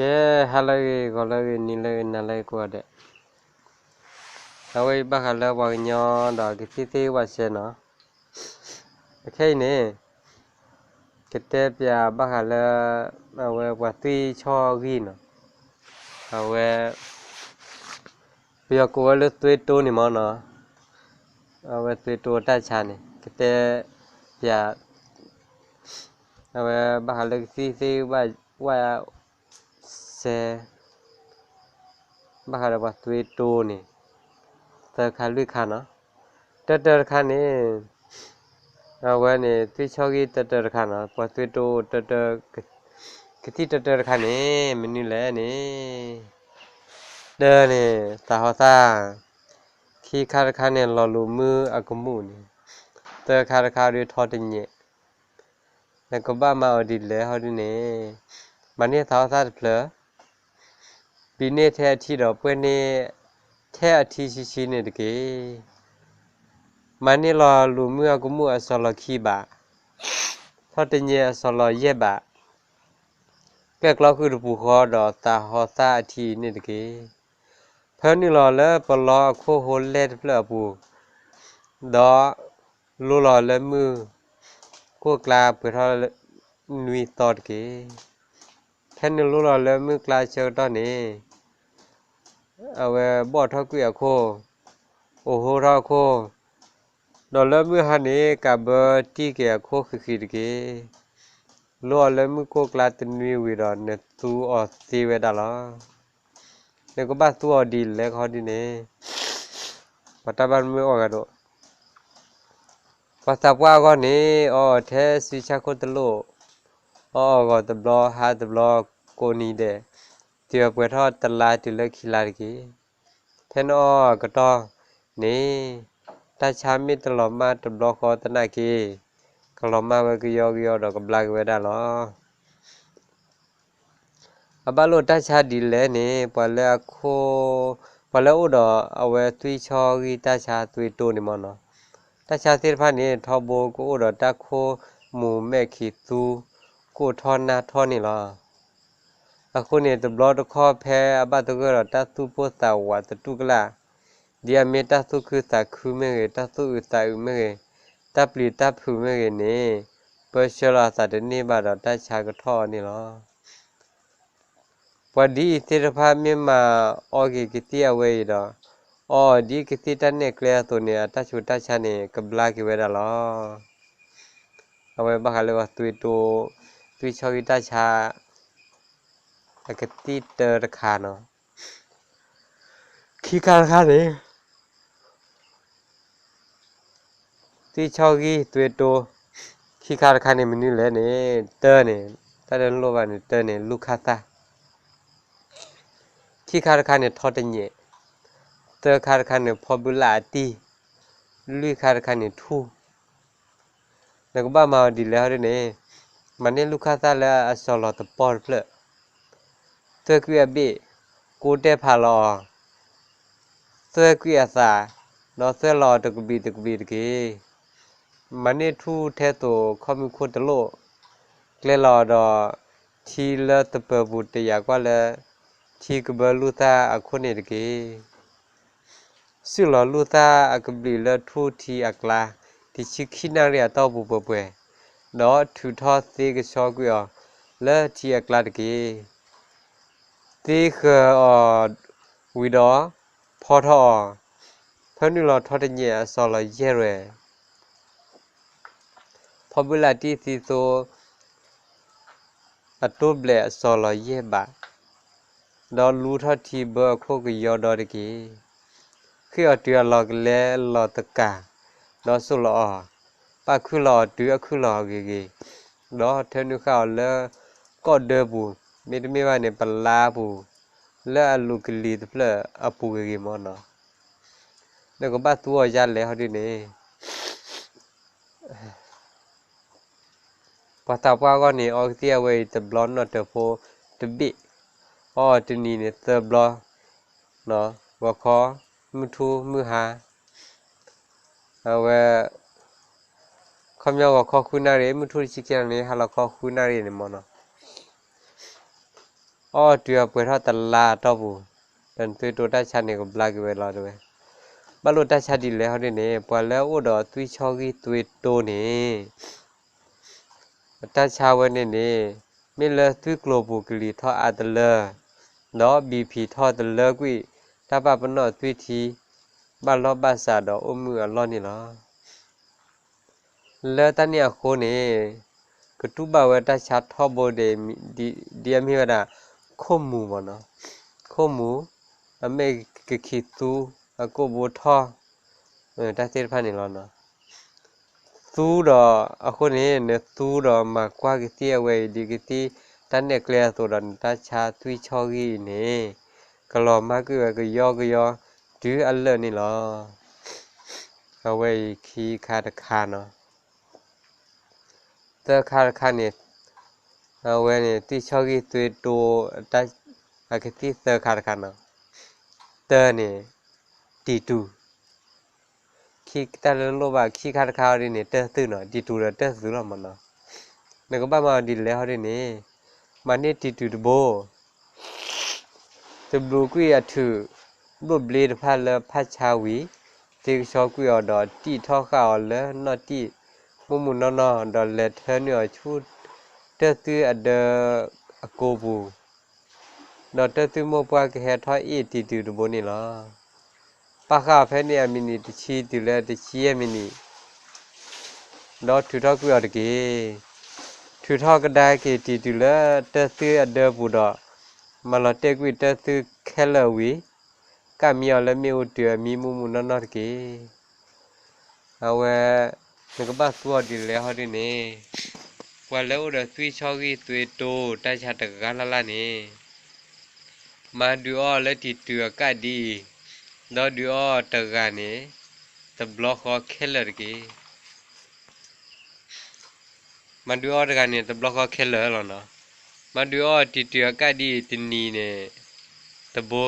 ကဲ, ဟါလၢအဂ့ၤ, ဂီၤလၢအဂ့ၤ, နံၤလၢအဂ့ၤ, နၤလၢအဂ့ၤကိးဂၤဒဲး, အဝဲအံၤဘၣ်ဃးလၢပှၤကညီဒီးကသံၣ်သ့ၣ်ဝၣ်စဲနီၤ, အခဲအံၤန့ၣ် ကတဲပၠးဘၣ်ဃးလၢ အဝဲပှၤသွံၣ်ဆီဂံၢ်နီၤ, အဝဲ ပယီၤကိးဝဲလၢသွ့တိန့ၣ်မ့ၢ်နီၤ, အဝဲသွ့တိတၢ်ဆါန့ၣ် ကတဲပၠး အဝဲဘၣ်ဃးလၢကသံၣ်သ့ၣ်ဝၣ်စဲ ဘၣ်ဃးဒီးပှၤသွ့တိန့ၣ် သၢခါလွံၢ်ခါနီၤ, တၢတၢတခါန့ၣ် အဝဲန့ၣ် သွံၣ်ဆီဂံၢ်တၢတၢတခါနီၤ, ပှၤသွ့တိတၢတၢ ကသံၣ်တၢတၢတခါန့ၣ် မနုၤလဲၣ်န့ၣ်, တၢန့ၣ် သးဟီသၣ်, ခံခါတခါန့ၣ် လီၤလူၤမုၢ်အကမူၣ်န့ၣ်, သၢခါတခါဒီးထီတညဲး, နကဘၣ်မၤအီၤဒ်လဲၣ်ဟီဒ်န့ၣ်, မၤန့ၢ်သးဟီသၣ်တဖျၢၣ် ပံၤန့ၢ်ထဲအထံဒီးပှဲၤန့ၢ်ထဲအထံဆံဆံန့ၣ်တက့ၢ်. မၤန့ၢ်လီၤလူၤမုၢ်အကမူၣ်အစီၤလီၤခံဘး, ထီတညဲးအစီၤလီၤယဲၢ်ဘး, ကျဲၣ်ကျီဃုာ်တပူၤဃီဒီးသးဟီသၣ်အထံန့ၣ်တက့ၢ်. ဖၢနုာ်လီၤလၢပလီအခိၣ်ဟိလဲၢ်တဖျၢၣ်အပူၤ, ဒီးလိလီၤလၢမုၢ်ကိၢ်ကျါပှဲၤထီၣ်နွံသီတက့ၢ်. ဖဲနုာ်လိလီၤလၢမုၢ်ကျါဆၢကတီၢ်န့ၣ် အဝဲဘီၣ်ထီၣ်ကွံာ်အခိၣ်, အိၣ်ဟိထီၣ်အခိၣ်, ဒီးလၢမုၢ်ဟါန့ၣ် ကးဘၢတံၢ်က့ၤအခိၣ်ဃံးဃံးတက့ၢ်. လိအီၤလၢမုၢ်ကိၢ်ကျါတနွံဝံၤဒီး နသူအီၤသ့ဝဲဒၣ်လီၤ. နကဘၣ်သူအီၤဒ်လဲၣ်ကဟီဒ်န့ၣ်, ပှၤတၢ်ဘၣ်မုၢ်အီၣ်ဂၤဒိၣ် ပှၤသးပှၢ်အဂီၢ်န့ၣ် အီအီၤထဲစုဆၣ်ခိၣ်တလိၣ်, အီအီၤဂီၤတဘျီဟါတဘျီ ကိးနံၤဒဲး, တုၤအပှဲၤထီၣ်တလါတုၤလၢခံလါတက့ၢ်. ဖဲနအီအကတီၢ်န့ၣ် တၢ်ဆါမ့ၢ်တလီၤမၢ်တဘျီဃီသနာ်က့ ကလီၤမၢ်ဝဲကယီကယီဒီးကဘျါက့ၤဝဲဒၣ်လီၤ. အဘၣ်လိာ်တၢ်ဆါဒ်လဲၣ်န့ၣ် ပှၤလၢအခိၣ်, ပှၤလၢအအိၣ်ဒီးအဝဲသွံၣ်ဆီဂံၢ်တၢ်ဆါသွံၣ်တိန့ၣ်မ့ၢ်နီၤ, တၢ်ဆါသ့ၣ်တဖၣ်န့ၣ် ထီဘိကအိၣ်ဒီးတၢ်ခိၣ်မူၤမဲာ်ခံးသူ ကိၢ်ထီၣ်နၢ်ထီၣ်န့ၣ်လီၤ. အဃိန့ၣ် တဘျီတခီၣ်ဖဲအဘၣ်သဂၢၢ်ဒီးတၢ်သူၣ်ပိၢ်သးဝးသတူၢ်ကလာ်, ဒ်အမ့ၢ်တၢ်သူၣ်ခုသးခုမ့ၢ်ဂ့ၤ, တၢ်သူၣ်အုးသးအုးမ့ၢ်ဂ့ၤ, တၢ်ပျံၤတၢ်ဖုးမ့ၢ်ဂ့ၤန့ၣ် ပၢဆှၢလီၤအသးတန့ၢ်ဘၣ်ဒီးတၢ်ဆါကထီၣ်အီၤန့ၣ်လီၤ. ပှၤဒ်အံၤသ့ၣ်တဖၣ်မ့ၢ်မၤအီက့ၤကသံၣ်အဝဲအံၤဒီး အီအီၤဒ်ကသံၣ်တၢ်နဲၣ်ကျဲအသိးန့ၣ် အတၢ်ဆူးတၢ်ဆါန့ၣ် ကဘျါက့ၤဝဲဒၣ်လီၤ. အဝဲဘၣ်ဃးလၢပှၤသွံၣ်တိ, သွံၣ်ဆီဂံၢ်တၢ်ဆါ အကသံၣ်တၢတခါနီၤ. ခံခါတခါန့ၣ် သွံၣ်ဆီဂံၢ်သွံၣ်တိ, ခံခါတခါန့ၣ်မနုၤလဲၣ်န့ၣ်, တၢန့ၣ်, တၢ်လၢနလိၣ်ဘၣ်န့ၣ် တၢန့ၣ် လူၢ်ခၣ်သၣ်, ခံခါတခါန့ၣ် ထီတညဲး, သၢခါတခါန့ၣ် ဖီဘုလၢ်အတံၢ်, လွံၢ်ခါတခါန့ၣ် ထူၣ် နကဘၣ်မၤအီၤဒ်လဲၣ်ဟီဒ်န့ၣ်, မၤန့ၢ်လူၢ်ခၣ်သၣ်လၢအစီၤလီၤသပီၢ်တဖျၢၣ်, သွဲၣ်ကွံာ်အဘ့ၣ်, ကိးတဲာ်ဖးလီၤအီၤ, သွဲၣ်ကွံာ်အသး, ဒီးသွဲၣ်လီၤအီၤတကဘျံးတကဘျံးတက့ၢ်. မၤန့ၢ်ထူၣ်ထဲသိးခီၣ်မုၢ်ခိၣ်တလိၣ်, ကျဲလီၤအီၤဒီးထံလၢသပၢၤပူၤတယာ်ကွၢ်လၢ ထံကဘၢလူၢ်သၣ်အခိၣ်န့ၣ်တက့ၢ်. စုၣ်လီၤလူၢ်သၣ်အကဘျံးလၢထူၣ်ထံအကျါ တဆံခံနၣ်ရံၣ်အတီၢ်ပူၤပှဲၤပှဲၤ, ဒီးထုးထီၣ်သ့ကဆှီကွံာ်အီၤလၢထံအကျါတက့ၢ်. သ့ဃၢၤအီၤဝံၤဒီး ဖီထီၣ်အီၤ, ဖၢနုာ်လီၤထီတညဲးအစီၤလီၤယဲၢ်ရွဲၣ် ဖီဘုလၢ်တံၢ်သံသိ အတိၢ်ဘျဲးအစီၤလီၤယဲၢ်ဘး, ဒီးလူထီၣ်ထံဘၢအခိၣ်ကယီဒီတက့ၢ်. ဃ့ၢ်အီၤတုၤအလီၤကလဲလီၤတကး, ဒီးစိာ်လီၤအီၤ, ပာ်ခုၣ်လီၤအီၤတုၤအခုၣ်လီၤအီၤဂ့ၤဂ့ၤ, ဒီးထၢနုာ်ဃာ်အီၤလၢကီၢ်ဒၢပူၤ, မ့တမ့ၢ်ဘၣ်န့ၣ် ပလါပူၤ, လၢအလူၤကလံၤတဖျၢၣ်အပူၤဂ့ၤဂ့ၤမ့ၢ်နီၤ. နကဘၣ်သူအီၤယါလဲၣ်ဟီဒ်န့ၣ် ပှၤသးပှၢ်အဂီၢ်န့ၣ် အီကသံၣ်အဝဲအံၤတဘျီနီၣ်တၢၤဖိတဘ့ၣ်, အီအီၤတနံၤန့ၣ်သၢဘျီ, ဂီၤခီ, မုၢ်ထူၣ်မုၢ်ဟါ, အဝဲ, ခီပညီဂီၤခီဃုနၣ်ရံၣ်, မုၢ်ထူၣ်တဆံခံနၣ်ရံၣ်, ဟါလီၤခီဃုနၣ်ရံၣ်န့ၣ်မ့ၢ်နီၤ. အီၣ်တုၤအပှဲၤထီၣ်တလါအတီၢ်ပူၤ, ဒီးနသွံၣ်တိတၢ်ဆါန့ၣ် ကဘျါက့ၤဝဲလီၤတဲဝဲ. ဘၣ်လိာ်တၢ်ဆါဒ်လဲၣ်ဟီဒ်န့ၣ် ပှၤလၢအအိၣ်ဒီးသွံၣ်ဆီဂံၢ်သွံၣ်တိန့ၣ် တၢ်ဆါဝဲန့ၣ်န့ၣ် မ့ၢ်လၢသွံၣ်ကျိၤပူၤကလံၤထီၣ်အါတလၢ ဒီးဘံၣ်ဖံးထီၣ်တလၢကွံာ် တၢ်ပာ်ပနီၣ်သွံၣ်ထံ ဘၣ်လီၢ်ဘၣ်စးဒီးအိၣ်မုာ်အလီၢ်န့ၣ်လီၤ. လၢတၢ်န့ၣ်အဃိန့ၣ် ကတူၢ်ဘၣ်ဝဲတၢ်ဆါထီဘိ ဒ်အမ့ၢ်ဝဲဒၣ် ခိၣ်မူၤမ့ၢ်နီၤ, ခိၣ်မူၤ, အမ့ၢ်ကခံးသူ အကိာ်ဘိထီၣ် တၢ်သ့ၣ်တဖၣ်န့ၣ်လီၤနီၤ. သူဒီး အဃိန့ၣ် နသူဒီးမၤကွၢ်ကသံၣ်အဝဲအံၤ ဒ်ကသံၣ်တၢ်နဲၣ်ကျဲအသိးဒီး နတၢ်ဆါသွံၣ်ဆီဂံၢ်အံၤန့ၣ် ကလီၤမၢ်ကွံာ်ဝဲကယီကယီ တုၤအလၢာ်န့ၣ်လီၤ. အဝဲအံၤခံခါတခါနီၤ. သၢခါတခါန့ၣ် အဝဲန့ၣ် သွံၣ်ဆီဂံၢ်သွံၣ်တိ အကသံၣ်သၢခါတခါနီၤ. တၢန့ၣ် တံၢ်တူာ်, ခံတၢ်လၢလိၣ်ဘၣ် ခံခါတခါအီၤဒ်န့ၣ် တၢၢ်သုနီၤ, တံၢ်တူာ်ဒီးတၢၢ်သုလီၤမ့ၢ်နီၤ. နကဘၣ်မၤအီၤဒ်လဲၣ်ဟီဒ်န့ၣ် မၤန့ၢ်တံၢ်တူာ်တဘိ တဘျုးကွံာ်အထုး ဘျိၣ်ဘျ့တဖၣ်လၢဖၣ်ဆါဝံၤ သ့ကဆှီကွံာ်အီၤဒီးတံၣ်ထီၣ်ဃာ်အီၤလၢနီၣ်တံၢ် မုၢ်မုၢ်နီၢ်နီၢ် ဒီးလဲၤထၢနုာ်အီၤဆူ တၢၢ်သုအဒၢအကိာ်ပူၤ ဒီးတၢၢ်သုမိၢ်ပှၢ်ကဟဲထီၣ်အ့ၣ်တံၢ်တူာ်တဘိန့ၣ်လီၤ. ပာ်ဃာ်အီၤဖဲန့ၣ်အမံၤနံၤတဆံတုၤလၢတဆံယဲၢ်မံၤနံၤ ဒီးထုးထီၣ်ကွံာ်အီၤတက့ၢ်. ထုးထီၣ်ကဒါက့ၤတံၢ်တုာ်လၢတၢၢ်သုအဒၢပူၤဒီး မၤလီၤတဲာ်ကွံာ်တၢၢ်သုခဲလၢာ်ဝံၤ ကၣ်မံအီၤလၢမ့ၣ်အူတုၤအမံမုၢ်မုၢ်နီၢ်နီၢ်တက့ၢ်. အဝဲ နကဘၣ်သူအီၤဒ်လဲၣ်ဟီဒ်န့ၣ် ပှၤလၢအိၣ်ဒီးသွံၣ်ဆီဂံၢ်သွံၣ်တိတၢ်ဆါတဂၤလၢ်လၢ်န့ၣ် မၤဒုးအီၣ်လၢတံၢ်တူာ်အကၣ်ဒ်အံၤ, ဒီးဒုးအီၣ်တဂၤန့ၣ် တဘျီဃီခဲလၢာ်တက့ၢ်. မၤဒုးအီၣ်တဂၤန့ၣ် တဘျီဃီခဲလၢာ်လီၤနီၤ. မၤဒုးအီၣ်တံၢ်တူာ်အကၣ်ဒ်အံၤ တနံၤန့ၣ် တဘိ တနံၤတဘိ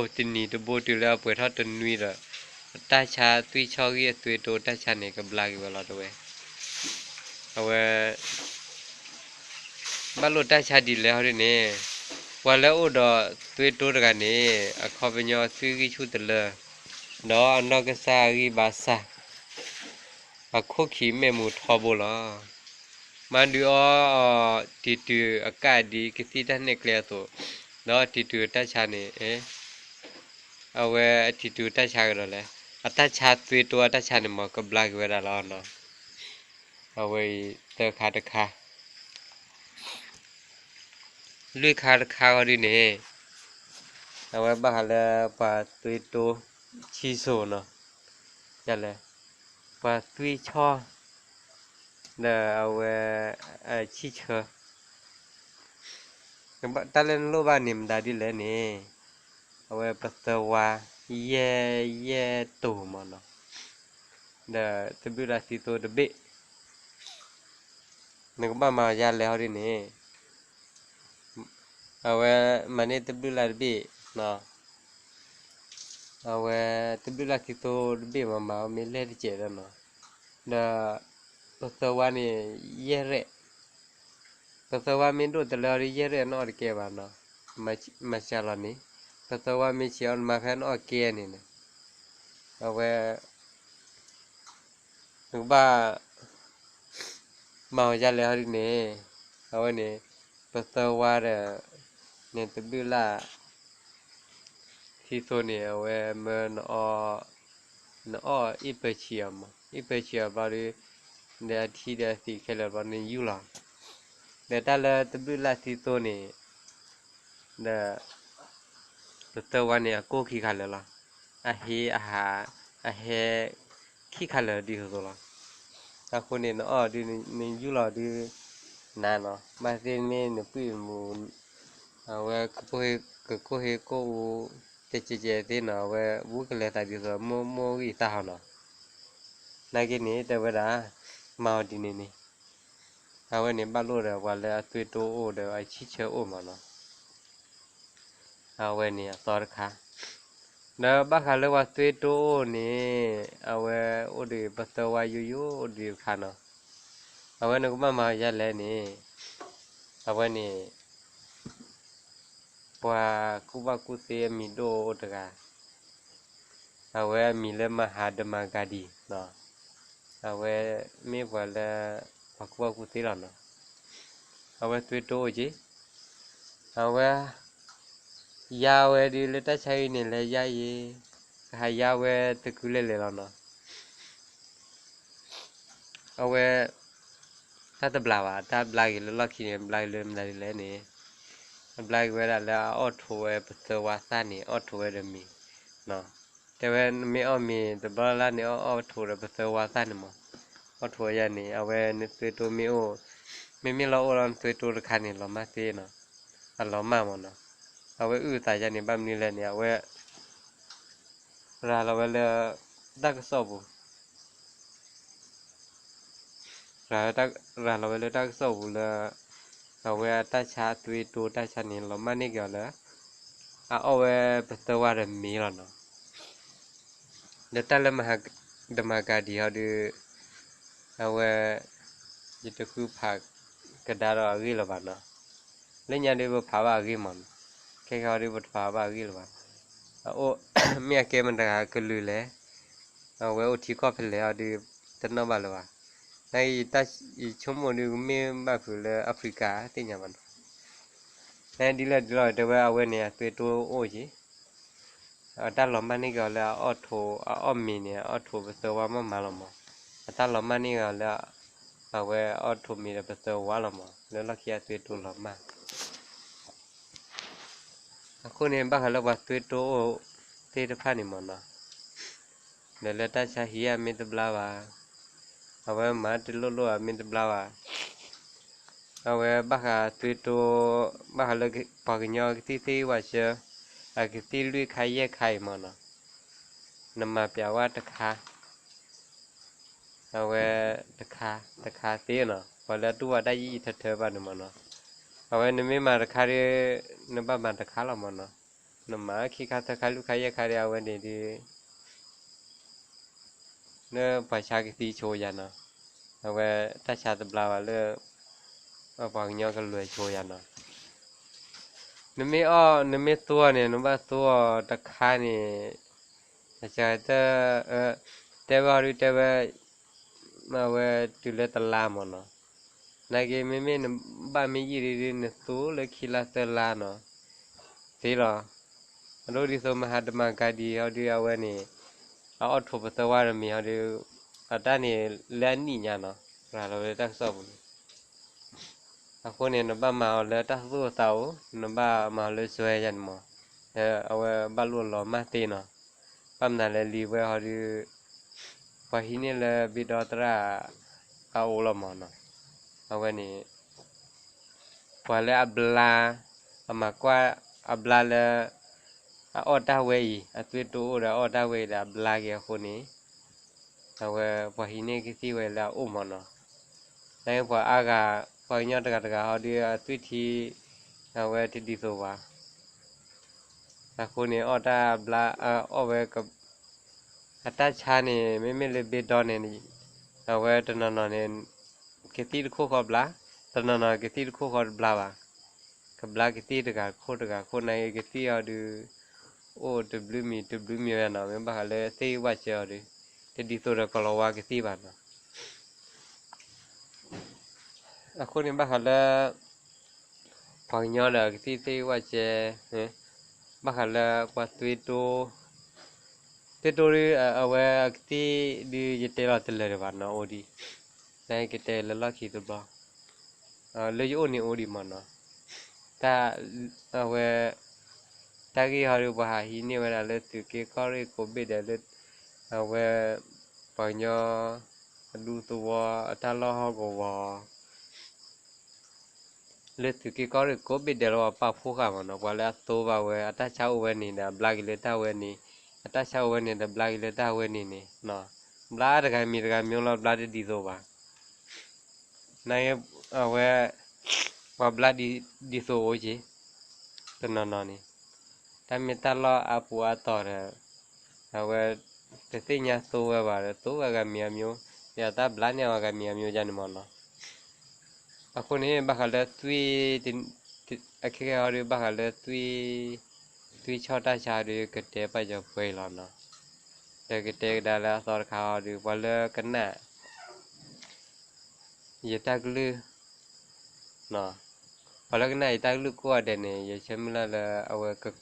တုၤလၢအပှဲၤထီၣ်တနွံဒီး တၢ်ဆါသွံၣ်ဆီဂံၢ်အသွံၣ်တိတၢ်ဆါန့ၣ် ကဘျါက့ၤဝဲလီၤတဲဝဲ. အဝဲ ဘၣ်လိာ်တၢ်ဆါဒ်လဲၣ်ဟီဒ်န့ၣ် ပှၤလၢအိၣ်ဒီးသွံၣ်တိတဂၤန့ၣ် အခီပညီသွံၣ်ဂံၢ်ဆူၣ်တလၢ ဒီးအနီၢ်ကစၢ်အဂံၢ်ဘါစၢ် အခိၣ်ခံးမဲာ်မူၤထီဘိလီၤ. မၤဒုးအီၣ်တံၢ်တူာ်အကၣ်ဒ်ကသံၣ်တၢ်နဲၣ်ကျဲအသိး, ဒီးတံၢ်တူာ်တၢ်ဆါန့ၣ် အဝဲအတံၢ်တူာ်တၢ်ဆါကဒီးလဲၣ်, အတၢ်ဆါသွံၣ်တိအတၢ်ဆါန့ၣ်မ့ၢ်ကဘျါက့ၤဝဲဒၣ်လီၤနီၤ. အဝဲအံၤသၢခါတခါ လွံၢ်ခါတခါဂီၢ်ဒ်န့ၣ် အဝဲဘၣ်ဃးလၢပှၤသွံၣ်တိဆံစိၤနီၤ, ယလဲၣ်, ပှၤသွံၣ်ဆီ ဒီးအဝဲ ဆံၣ်ဆၢ, တၢ်လၢနလိၣ်ဘၣ်န့ၣ် မတၤဒ်လဲၣ်န့ၣ် အဝဲပသၢဝါ ယဲၢ် ယဲၢ်တိၤမ့ၢ်နီၤ, ဒီးတဘျုးလၢ်သံသိတဘ့ၣ် နကဘၣ်မၤအီၤယါလဲၣ်ဟီဒ်န့ၣ်, အဝဲမၤန့ၢ်တဘျုးလၢ်တဘ့ၣ်, အဝဲတဘျုးလၢ်သံသိတဘ့ၣ်မၤမၤအီၤမ့ၢ်လဲၣ်တကဲးဒီးနီၤ, ဒီးပသၢဝါန့ၣ် ယဲၢ်ရဲၣ်, ပသၢဝါမ့ၢ်ဒိၣ်တလၢအီၤဒီး ယဲၢ်ရဲၣ်နအီၣ်တကဲဘၣ်နီၤ, မၤစှၤလီၤန့ၣ်, ပသၢဝါမ့ၢ်ဆံးအီၤနမၤဖဲနအီၣ်ကဲန့ၣ်န့ၣ်, အဝဲ နကဘၣ်မၤအီၤယါလဲၣ်ဟီဒ်န့ၣ်, အဝဲန့ၣ် ပသၢဝါဒီး န့ၣ်တဘျုးလၢ် ထံသိန့ၣ် အဝဲမၢနအီၣ်, နအီၣ်အ့ၣ်ပၢဆံးအီၤမး, အ့ၣ်ပၢဆံးအီၤဘျီဒီး ဒီးအထံဒီးအသံးခဲလၢာ်ဘျီန့ၣ်ယူၢ်လီၤ, ဒီးတၢ်လၢတဘျုးလၢ်ထံသိန့ၣ် ဒီး ပသၢဝါန့ၣ် အကိၢ်ခံခါလၢာ်လီၤ, အဟ့အဟး အဟဲခံခါလၢာ်ဒ်သိးသိးလီၤ, အဃိန့ၣ် နအီၣ်ဒုးနယူၢ်လီၤဒုး နၤနီၤ, ဘၣ်သ့ၣ်မ့ၢ်နပုၢ်နမူး အဝဲ ကကိၢ်ဟ့ၣ်ကိၢ်အူ ကဲကဲကဲသ့ၣ်နီၤ, အဝဲဝံကလဲၤသးဒ်သိး မိၢ်မိၢ်ဂံၢ်သးဟီနီၤ, နာ်က့န့ၣ် တဲဝဲဒၣ် မၤအီၤဒ်န့ၣ်န့ၣ်, အဝဲန့ၣ်ဘၣ်လိာ်ဒီးပှၤလၢအသွံၣ်တိအိၣ်ဒီးအဆံၣ်ဆၢအိၣ်မးနီၤ, အဝဲန့ၣ်အသီတခါ, ဒီးဘၣ်ဃးလၢပှၤသွံၣ်တိအိၣ်န့ၣ် အဝဲအိၣ်ဒီးပသၢဝါယိယိအိၣ်ဒီးတခါနီၤ, အဝဲနကဘၣ်မၤအီၤယါလဲၣ်န့ၣ်, အဝဲန့ၣ် ပှၤကူၣ်ဘၣ်ကူၣ်သ့အမံၤဒိၣ်အိၣ်တဂၤ, အဝဲအမံၤလၢမၤဟးဒမၤကၤဒံၤ, အဝဲမ့ၢ်ပှၤလၢ ပှၤကူၣ်ဘၣ်ကူၣ်သ့လီၤနီၤ, အဝဲသွံၣ်တိၢ်အိၣ်က့ၤ, အဝဲ ယါဝဲဒုးလၢတၢ်ဆါအံၤန့ၣ် လဲၤယါယ့ၤ, ကဟးယါဝဲတကုလဲၤလဲၤလီၤနီၤ. အဝဲ တၢ်တဘျါဘၣ်, တၢ်ဘျါက့ၤလၢလီၢ်ခံန့ၣ် ဘျါက့ၤလၢမနုၤလဲၣ်န့ၣ်, အဘျါက့ၤဝဲဒၣ်လၢအအီၣ်ထိးဝဲပသၢဝါသၣ်န့ၣ် အီၣ်ထိးဝဲဒီးမ့ၤ, တဲဝဲနမ့ၢ်အီၣ်မ့ၤတဘျီလၢ်လၢ်န့ၣ် အီၣ်အီၣ်ထိးဒီးပသၢဝါသၣ်န့ၣ်မး, အီၣ်ထိးယါန့ၣ် အဝဲနသွံၣ်တိၢ်မ့ၢ်အိၣ်, မ့မ့ၢ်လီၤအိၣ်လီၤနသွံၣ်တိၢ်တခါန့ၣ် လီၤမၢ်သ့နီၤ, အလီၤမၢ်မးနီၤ. အဝဲအုၣ်အသးယါန့ၣ် ဘၣ်မနုၤလဲၣ်န့ၣ် အဝဲ ရၤလီၤဝဲလၢ တၢ်ကစီၣ်ပူၤ, ရၤလီၤဝဲလၢတၢ်ကစီၣ်ပူၤလၢ အဝဲအတၢ်ဆါအသွံၣ်တိၢ်တၢ်ဆါန့ၣ် လီၤမၢ်န့ၢ်က့ၤအီၤလၢ အအီၣ်ဝဲပသၢဝါဒီးမ့ၤလီၤနီၤ. ဒီးတၢ်လၢမဟါ ဒမၤကၤဒံၤဟီဒုး အဝဲ ယတဃုဖးကဒါဒီးအဂ့ၢ်လၢၤဘၣ်နီၤ. လၢညါဒုးပဖးဘၣ်အဂ့ၢ်မးနီၤ. ခဲကီဒုးပတဖးဘၣ်အဂ့ၢ်လၢၤဘၣ်. အအိၣ် မ့ၢ်အကဲမတၤတဂၤကလုာ်လဲၣ်, အဝဲအိၣ်ထံကီၢ်ဖဲလဲၣ်အီၤဒုး တနီၣ်ဘၣ်လၢၤဘၣ်. နယဆိကမိၣ်ဒုးကမ့ၢ်ဘၣ်ဖုးလၢ Africa သ့ၣ်ညါဘၣ်နီၤ. နဒ်လဲၣ်ဒ်လဲၣ် တဲဝဲအဝဲန့ၣ် အသွံၣ်တိၢ်အိၣ်က့ၤ အတၢ်လီၤမၢ်န့ၢ်က့ၤအီၤလၢအအီၣ်ထိး အအီၣ်မ့ၤန့ၣ် အအီၣ်ထိးပသၢဝါမးမးလီၤမး. အတၢ်လီၤမၢ်န့ၢ်က့ၤအီၤလၢ အဝဲအီၣ်ထိးမ့ၤဒီးပသၢဝါလီၤမး လၢလီၢ်ခံအသွံၣ်တိၢ်လီၤမၢ်. အဃိန့ၣ် ဘၣ်ဃးလၢပှၤသွံၣ်တိၢ်အိၣ်သ့ၣ်တဖၣ်န့ၣ်မးနီၤ, ဒီးလၢတၢ်ဆါဟံးအမ့ၢ်တဘျါဘၣ်, အဝဲမၤတလိၣ်လိၣ်အမ့ၢ်တဘျါဘၣ်. အဝဲဘၣ်ဃးသွံၣ်တိၢ် ဘၣ်ဃးလၢပှၤကညီကသံၣ်သ့ၣ်ဝဲဆၢ အကသံၣ်လွံၢ်ခါယဲၢ်ခါအံၤမးနီၤ, နမၤပျးဝဲတခါ အဝဲ တခါ တခါသ့နီၤ, ပှၤလၢအတူၢ်ဘၣ်တၢ်ယံာ်ယံာ်ထၢထၢဘၣ်န့ၣ်မးနီၤ. အဝဲနမ့ၢ်မၤတခါဒီး နဘၣ်မၤတခါလီၤမးနီၤ. နမၤခံခါသၢခါလွံၢ်ခါယဲၢ်ခါဒီး အဝဲန့ၣ်ဒုး လၢပှၤဆါကသံၣ်ဆိယၤနီၤ, အဝဲတၢ်ဆါတဘျါဘၣ်လၢ ပှၤကညီကလွဲၤဆိယၤနီၤ. နမ့ၢ်အီၣ် နမ့ၢ်သူအီၤန့ၣ် နဘၣ်သူအီၤတခါန့ၣ် အစတ တဲဝဲအီၤဒုးတဲဝဲ အဝဲတုၤလၢတလါမးနီၤ. နာ်က့ မ့မ့ၢ်နဘၣ်မ့ၢ်ယံာ်ဒုး နသူလၢခံလါသၢလါနီၤ သ့လီၤ. အဒိဒ်သိးမဟါတမၤကၤဒံးအီၤဒုး အဝဲန့ၣ် အအီၣ်ထိးပသၢဝါတမံၤအီၤဒုး အတၢ်န့ၣ်လၢအနံၣ်ညါနီၤ ရၤလီၤဝဲလၢတၢ်ကစီၣ်ပူၤန့ၣ်. အဃိန့ၣ် နဘၣ်မၤအီၤလၢတၢ်သူၣ်အသးအိၣ် နဘၣ်မၤအီၤလၢစွဲယါန့ၣ်မး အဝဲဘၣ်လိၣ်လီၤမၢ်သ့နီၤ. ဘၣ်မနုၤလဲၣ်လံဝဲအီၤဒုး ပှၤဟံးန့ၢ်လၢဘ့ဒီသရၣ်အအိၣ်လီၤမးနီၤ. အဝဲန့ၣ် ပှၤလၢအဘျါ အမၤကွၢ်အဘျါလၢ အအီၣ်တၢ်ဝဲအံၤ အသွံၣ်တိၢ်အိၣ်ဒီးအအီၣ်တၢ်ဝဲအံၤဒီး အဘျါက့ၤအဃိန့ၣ် အဝဲပှၤဟံးန့ၢ်ကသံၣ်ဝဲလၢအအိၣ်မးနီၤ. နပှၤအါဂၤ ပှၤကညီတဂၤတဂၤဟီဒုး အသွံၣ်ထံ အဝဲတဒ်သိးဘၣ်. အဃိန့ၣ် အီၣ်တၢ်ဘျါ အအီၣ်ဝဲ အတၢ်ဆါန့ၣ် မ့မ့ၢ်လၢဘ့ဒီန့ၣ် အဝဲတနီၤနီၤန့ၣ် ကသံၣ်တခိၣ်ဃီဘျါ, တနီၤနီၤကသံၣ်တခိၣ်ဃီတဘျါဘၣ်. ကဘျါကသံၣ်တဂၤခိၣ်တဂၤခိၣ် နာ်က့ကသံၣ်အီၤဒုး အိၣ်တဘျုးမံၤတဘျုးမံၤဝဲနီၤ မ့ၢ်ဘၣ်ဃးလၢသ့ၣ်ဝၣ်စၢၤအီၤဒုး တဒ်သိးဒီးကီၤလၤဝါကသံၣ်ဘၣ်နီၤ. အဃိန့ၣ်ဘၣ်ဃးလၢ ပှၤကညီဒီးကသံၣ်သ့ၣ်ဝၣ်စၢၤ ဘၣ်ဃးလၢပှၤသွံၣ်တိၢ် သွံၣ်တိၢ်ဒုး အဝဲအကသံၣ်ဒုး ယတဲလီၤတလၢာ်ဒံးဘၣ်နီၤ အိၣ်ဒံး နကတဲလၢလီၢ်ခံတဘျီ လၢယအိၣ်န့ၣ်အိၣ်ဒံးမးနီၤ. တၢ် အဝဲ တၢ်ဂ့ၢ်ဟီဒုး ပှၤဟးဟံးန့ၢ်ဝဲဒၣ်လၢသုးက့ကီၢ်ရ့ၣ်ကိးဘ့ၣ်ဒဲးလၢ အဝဲ ပှၤကညီ အဒူသဝီ အတၢ်လီၢ်ဟီၣ်ကဝီၤ လၢသုးက့ကီၢ်ရ့ၣ်ကိးဘ့ၣ်ဒဲးလၢပှၤပာ်ဖှိၣ်ဃာ်မးနီၤ ပှၤလၢအသိဘၣ်ဝဲ အတၢ်ဆါအိၣ်ဝဲန့ၣ်ဒီး အဘျါက့ၤလၢတၢ်ဝဲန့ၣ် အတၢ်ဆါအိၣ်ဝဲန့ၣ်ဒီး ဘျါက့ၤလၢတၢ်ဝဲန့ၣ်န့ၣ် ဘျါတဂၤမံၤတဂၤမံၤလီၤ ဘျါတဒ်သိးဘၣ်. နာ်က့ အဝဲ ပှၤဘျါဒ်သိးအိၣ်က့ၤ တနီၤနီၤန့ၣ် တၢ်မ့ၢ်တၢ်လီၢ်အါပူၤအါတီၤဒီး အဝဲ တသ့ၣ်ညါသိဝဲဘၣ်ဒီး သိဝဲဂၤမံၤအမျိုး ဒီးတၢ်ဘျါန့ၢ်အဝဲဂၤမံၤအမျိုးယါန့ၣ်မးနီၤ. အဃိန့ၣ် ဘၣ်ဃးလၢသွံၣ် အခဲကဲအီၤဒုး ဘၣ်ဃးလၢ သွံၣ်ဆီၣ်တၢ်ဆါဒုး ကတဲပာ်ကၠီၤပှဲၤအံၤလီၤနီၤ. ဒီးကတဲကဒါလၢအသီတခါအီၤဒုး ပှၤလၢကနၣ် ယတၢ်ကလုၢ်, ပှၤလၢကနၣ်ယတၢ်ကလုၢ်ကိးဂၤဒဲးန့ၣ် ယဆၢမုၢ်လၢ်လၢအဝဲ ကဟ့ၣ်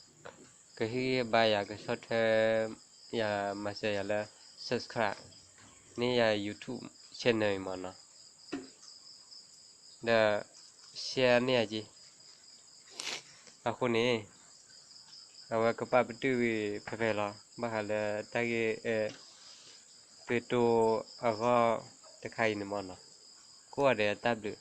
ဂံၢ်ဟ့ၣ်ဘါယၤ ကဆီၣ်ထွဲယၤ မၤစၢၤယၤလၢ subscribe န့ၢ်ယၤ YouTube channel အံၤမ့ၢ်နီၤ. ဒီး share န့ၢ်ယၤက့ၤ. အဃိန့ၣ် အဝဲကပာ်ပတုာ်ဝံၤဖဲဖဲလီၤ. ဘၣ်ဃးလၢတၢ်ဂ့ၢ် သုးတိအဂီၢ်တခါအံၤန့ၣ်မ့ၢ်နီၤ. ကိးဂၤဒဲးတၢ်ဘျုး